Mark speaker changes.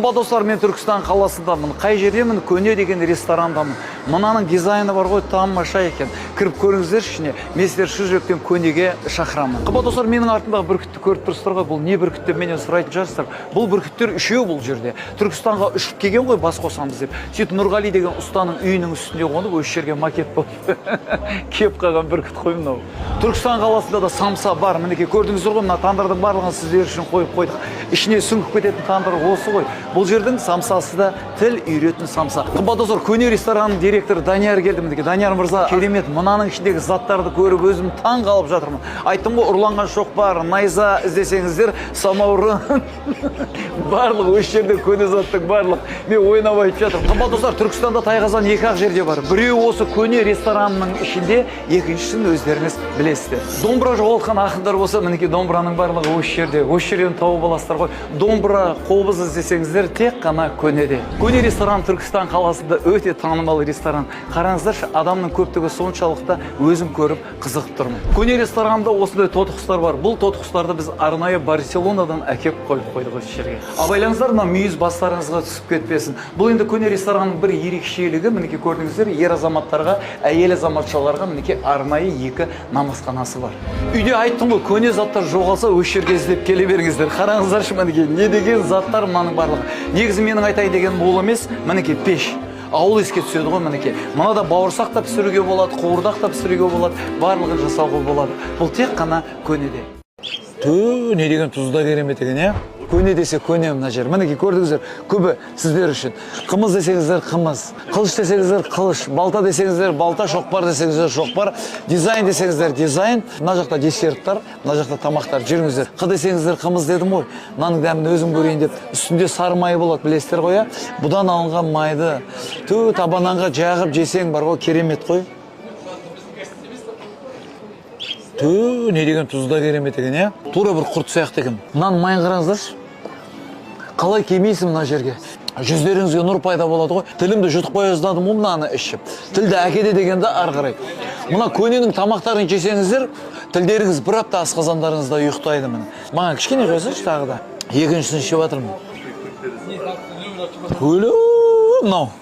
Speaker 1: Қымбат достар, мен Түркістан қаласындамын. Қай жердемін? Көне деген ресторандамын. Мынаның дизайны бар ғой, тамаша екен. Кіріп көріңіздерші ішіне. Мен сіздерді шын жүректен көнеге шақырамын. Қымбат достар, менің артымдағы бүркітті көріп тұрсыздар ғой. Бұл не бүркіт деп менен сұрайтын шығарсыздар. Бұл бүркіттер үшеу бұл жерде. Түркістанға ұшып келген ғой, бас қосамыз деп. Сөйтіп Нұрғали деген ұстаның үйінің үстінде қонып, осы жерге макет болып кеп қалған бүркіт қой мынау. Түркістан қаласында да самса бар. Мінекей, көрдіңіздер ғой, мына тандырдың барлығын сіздер үшін қойып қойдық. Ішіне сүңгіп кететін тандыр осы ғой. Бұл жердің самсасы да тіл үйретін самса. Қымбат достар, көне ресторанның директоры Данияр келді. Мінекей, Данияр мырза, керемет. Мынаның ішіндегі заттарды көріп, өзім таң қалып жатырмын. Айттым ғой, ұрланған шоқпар, найза іздесеңіздер, самаурын, барлық осы жерде көне заттың барлық. Мен ойнап айтып жатырмын. Қымбат достар, Түркістанда тайқазан екі ақ жерде бар. Біреуі осы көне ресторанның ішінде, екіншісін өздеріңіз білесіздер. Домбыра жоғалтқан ақындар болса, мінекей, домбыраның барлығы осы жерде. Осы жерден тауып аласыздар ғой. Домбыра, қобыз іздесеңіздер, тек қана көнеде. Көне ресторан Түркістан қаласында өте танымал ресторан. Қараңыздаршы, адамның көптігі соншалықты, өзім көріп қызығып тұрмын. Көне ресторанда осындай тотықұстар бар. Бұл тотықұстарды біз арнайы Барселонадан әкеп қойып қойдық осы жерге. Абайлаңыздар, мына мүйіз бастарыңызға түсіп кетпесін. Бұл енді көне ресторанның бір ерекшелігі, мінекей, көрдіңіздер, ер азаматтарға, әйел азаматшаларға, мінекей, арнайы екі намазханасы бар. Үйде айттым ғой, көне заттар жоғалса, осы жерге іздеп келе беріңіздер. Қараңыздаршы, мінекей, не деген заттар мынаның барлығы. Негізі менің айтайын дегенім ол емес, мінекей, пеш. Ауыл еске түседі ғой, мінекей. Мынада бауырсақ та пісіруге болады, қуырдақ та пісіруге болады, барлығын жасауға болады. Бұл тек қана көнеде. Ту, не деген тұзы да керемет екен, иә? Көне десе көне мына жер. Мінекей, көрдіңіздер, күбі сіздер үшін. Қымыз десеңіздер, қымыз, қылыш десеңіздер, қылыш, балта десеңіздер, балта, шоқпар десеңіздер, шоқпар, дизайн десеңіздер, дизайн. Мына жақта десерттар, мына жақта тамақтар. Жүріңіздер. Қы десеңіздер, қымыз дедім ғой. Мынаның дәмін өзім көрейін деп. Үстінде сары май болады, білесіздер ғой, иә? Бұдан алынған майды ту табананға жағып жесең бар ғой, керемет қой. Ту, не деген тұзы да керемет екен, иә? Тура бір құрт сияқты екен. Мынаның майын қараңыздаршы. Қалай келмейсің мына жерге? Жүздеріңізге нұр пайда болады ғой. Тілімді жұтып қоя жаздадым ғой мынаны ішіп. Тілді әкеде дегенде ары қарай. Мына көненің тамақтарын жесеңіздер, тілдеріңіз бір апта асқазандарыңызда ұйықтайды, міне. Маған кішкене құйсайшы тағы да. Екіншісін ішіп жатырмын. Өлі мынау.